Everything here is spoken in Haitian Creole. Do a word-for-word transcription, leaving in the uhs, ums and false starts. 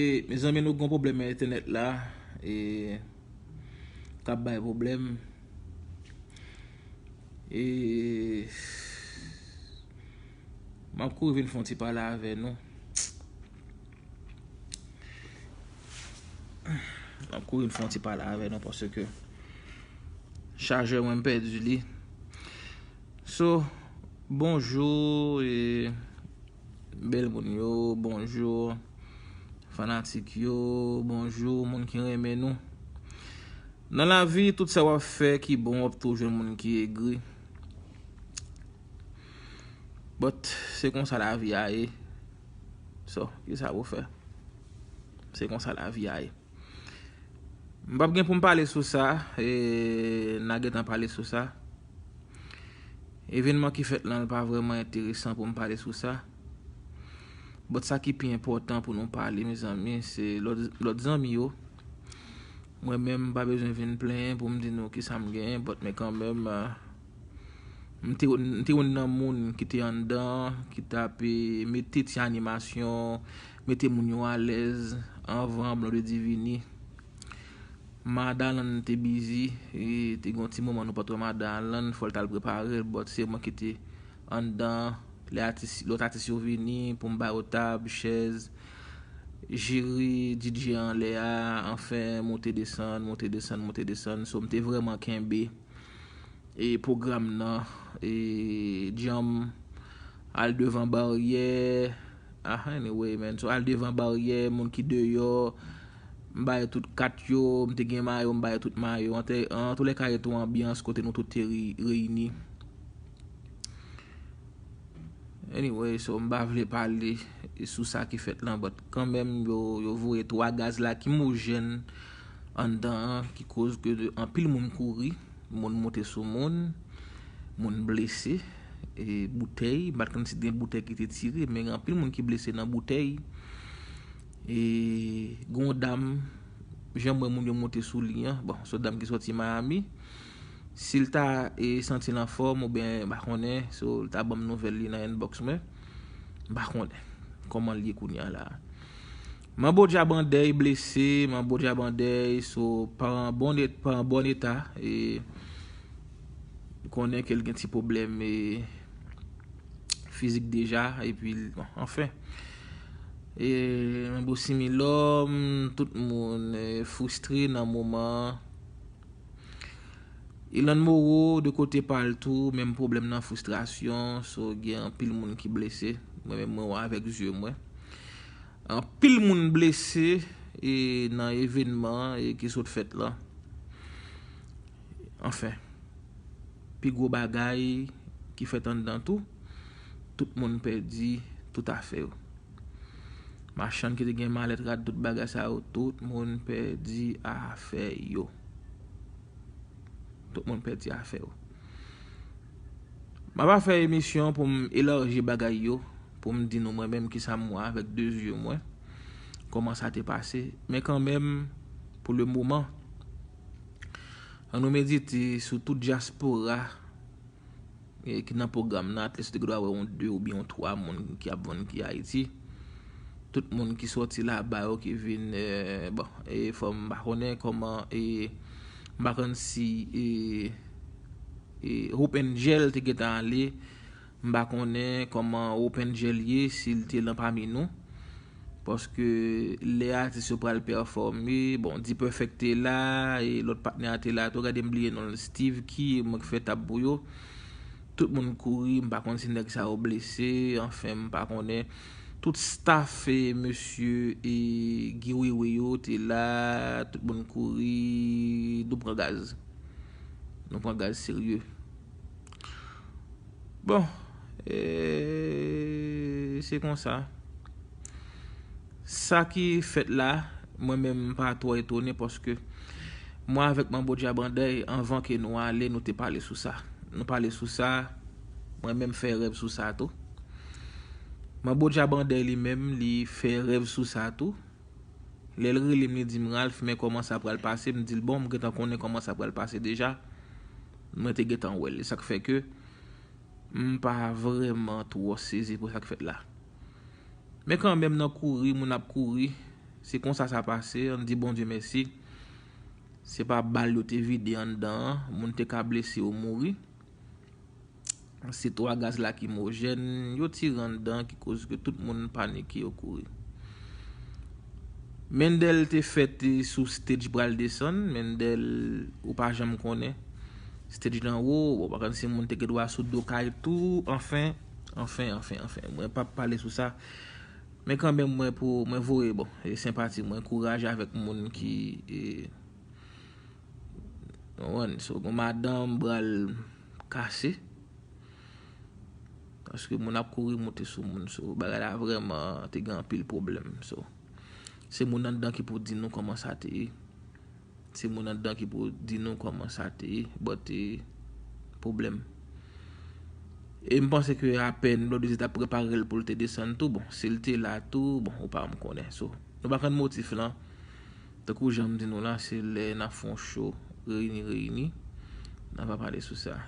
E, mezanmi, nou gon pwoblèm entènèt la, e, k ap bay pwoblèm. E, m ap kouri vin fè yon ti pale avè nou. M ap kouri vin fè yon ti pale avè nou paske chajè mwen m pèdi li. So, bonjou, e, bèl moun yo, bonjou, fanatik yo, bonjou, moun ki renmen nou. Nan lavi, tout sa w ap fè ki bon, w ap toujou jwenn moun ki egri. But, se konsa lavi a ye. So, ki sa pou fè? Se konsa lavi a ye. M p ap gen pou m pale sou sa, e n a gentan pale sou sa. Evènman ki fèt lan, l pa vrèman enteresan pou m pale sou sa. But sa ki pi enpòtan pou nou pale, mezanmi, se lòt, lòt zanmi yo. Mwen menm, m pa bezwen vin plenyen pou m di nou ki sa m genyen, but men kanmenm, ah, m te, m te youn nan moun ki te anndan, ki t ap, e, mete ti animasyon, mete moun yo alèz anvan Blondedy vini. Mad Alan te bizi, e te gen yon ti moman nou pa t wè Mad Alan, fò l t al prepare l, but se mwen ki te anndan, lè atis, lòt atis yo vini, pou m ba yo tab, chèz, jere D J anlè a, anfen, monte desann, monte desann, monte desann. So, m te vrèman kenbe, e, pwogram nan, e, djanm, al devan baryè, ah, anyway, man. So, al devan baryè, moun ki deyò, m ba yo tout kat yo, m te gen mayo, m ba yo tout mayo. An te, an toulèka, yo te yon anbyans kote nou tout te re-, reyini. Anyway, so, m pa vle pale sou sa ki fèt lan, but kanmenm, yo, yo voye twa gaz lakimojèn anndan an, ki koz ke anpil moun kouri, moun monte sou moun, moun blese, e boutèy, m pa t konn si te gen boutèy ki te tire, men gen anpil moun ki blese nan boutèy. E gen yon dam, jan m wè moun yo monte sou li an, bon, se yon dam ki sòti Miami. Si l ta, e, santi l anfòm oubyen, m pa konnen, so, l ta ban m nouvèl li nan inbox mwen. M pa konnen kòman l ye kounye a la. Manbo Djabandèy blese, Manbo Djabandèy, so, pa an bon et-, pa an bon eta, e, konnen ke l gen ti pwoblèm, e, fizik deja, epi, bon, anfen. E, Manbo Similòm, tout moun, e, fristre nan moman an. Ilan Moreau, de kote pa l tou, menm pwoblèm nan, fristrasyon, so, gen anpil moun ki blese. Mwen menm, mwen wè avèk zye mwen. Anpil moun blese, e, nan evènman, e, ki sot fèt lan. Anfen, pi gwo bagay ki fèt anndan tou, tout moun pèdi tout afè yo. Machann ki te gen malèt, rad, tout bagay sa yo, tout moun pèdi afè yo. Tout moun pèdi afè yo. M ap fè emisyon pou m elaji bagay yo, pou m di nou mwen menm kisa m wè avèk de zye mwen, kòman sa te pase. Men kanmenm, pou le moman, ann nou medite sou tout dyaspora, e, ki nan pwogram nan. Atleast ou te gen dwa wè yon de oubyen yon twa moun ki ap vann ki Ayiti. Tout moun ki sòti laba yo ki vin, e, bon, e, fò m pa konnen kòman, e, m pa konn si, e, e, Hope Angel te gentan ale. M pa konnen kòman Hope Angel ye, si l te lan pami nou. Paske lè atis yo pral pèfòme, bon, D-Perfect te la, e lòt patnè a te la tou, gade m bliye non l, Steve ki, mwen k fè tab pou yo. Tout moun kouri, m pa konn si nèg sa yo blese, anfen, m pa konnen. Tout staff, e, mesye, e, Guy Wewe yo te la, tout moun kouri, nou pran gaz. Nou pran gaz serye. Bon, e, se konsa. Sa ki fèt la, mwen menm m pa twò etone paske mwen avèk Manbo Djabandèy, anvan ke nou ale, nou te pale sou sa. Nou pale sou sa, mwen menm fè rèv sou sa tou. Manbo Djabandèy li menm, li fè rèv sou sa tou. Lè l rele m, li di m, "Ralph, men kòman sa pral pase?" M di l, "Bon, m gentan konnen kòman sa pral pase deja." Mwen te gentan wè l. E sa k fè ke m pa vrèman twò sezi pou sa k fèt la. Men kanmenm, nan kouri, moun ap kouri. Se konsa sa pase, ann di Bondye mèsi. Se pa bal yo te vide anndan an, moun te ka blese ou mouri. Se twa gaz lakimojèn yo tire anndan ki koz ke tout moun panike, yo kouri. Mendel te fèt sou stage pral desann. Mendel, ou pa janm konnen. Stage lan wo, bon, pa konn si moun te gen dwa sou do kay tou, anfen, anfen, anfen, anfen. Mwen p ap pale sou sa. Men kanmenm, mwen pou, mwen voye, bon, e senpati mwen, kouraj avèk moun ki, e, konprann, so, gon madanm bral kase. Paske moun ap kouri moute sou moun, so, bagay la vrèman te gen anpil pwoblèm, so. Se moun anndan ki pou di nou kòman sa te ye. Se moun anndan ki pou di nou kòman sa te ye, but, e, pwoblèm. E m panse ke apèn Blondedy te ap prepare l pou l te desann tou, bon, si l te la tou, bon, ou pa m konnen, so. Nou pa konn motif lan, tankou jan m di nou la, se lè n ap fè yon show, reyini, reyini, n a va pale sou sa.